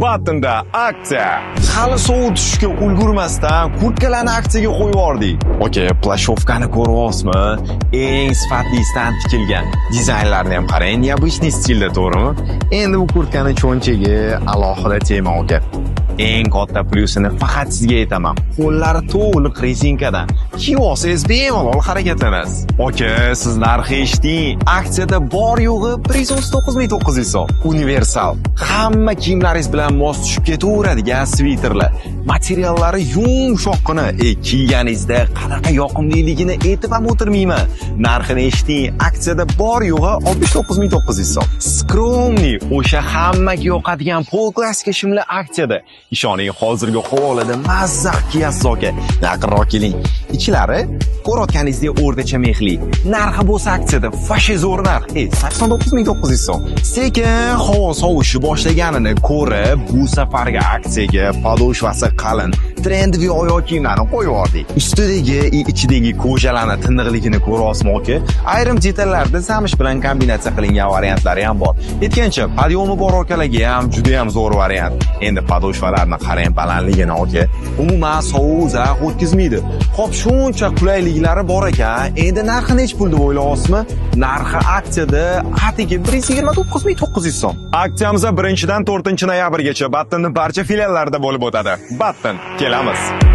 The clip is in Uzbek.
Battonda aksiya. Hali sovuq tushishga ulgurmasdan kurtkalarni aksiyaga qo'yib yubordik. Aka, плащёвка ni ko'ryapsizmi? Eng sifatlisidan tikilgan. Dizaynlarini ham qarang, необычный stilda, to'g'rimi? Endi bu kurtkani cho'nchagi alohida tema, aka. Eng katta plyusini faqat sizga aytaman. Qo'llari to'liq rezinkadan. Kiyib olsangiz, bemalol harakatlanasiz. Aka, siz narxi eshiting. Aksiyada bor yo'g'i 139 900 so'm. Universal. Hamma kiyimlaringiz bilan mos tushib ketaveradigan sviterlar. Materiallari yumshoqqina. Kiyganingizda qanaqa yoqimliligini aytib ham o'tirmayman. Narxini eshiting. Aksiyada bor yo'g'i 69 900 so'm. Скромный, o'sha hammaga yoqadigan полуклассика shimlar aksiyada. Ishoning, hozirgi havolarda mazza kiyasiz, aka. Yaqinroq keling. Ichlari ko'rayotganingizdek o'rtacha mexli. Narxi bo'lsa aksiyada вообще zo'r narx. 89 900 so'm. Sekin havo sovishni boshlaganini ko'rib, bu safargi aksiyaga подошва si qalin, трендовый oyoq kiyimlarni qo'yib yubordik. Ustidagi, ichidagi кожа larni tiniqligini ko'ryapsizmi, aka? Ayrim detallarda замш bilan kombinatsiya qilingan variantlari ham bor. Aytgancha, подъём i bor akalarga ham juda ham zo'r variant. Endi подошва larni qarang balandligini, aka. Umuman sovuq zax o'tkazmaydi. Xo'p, shuncha qulayliklari bor ekan. Endi narxi nechi pul deb o'ylayapsizmi? Narxi aksiyada atigi 129 900 so'm. Aksiyamiz 1-dan 4 noyabrgacha Battonning barcha filiallarida bo'lib o'tadi. Batton, kelamiz.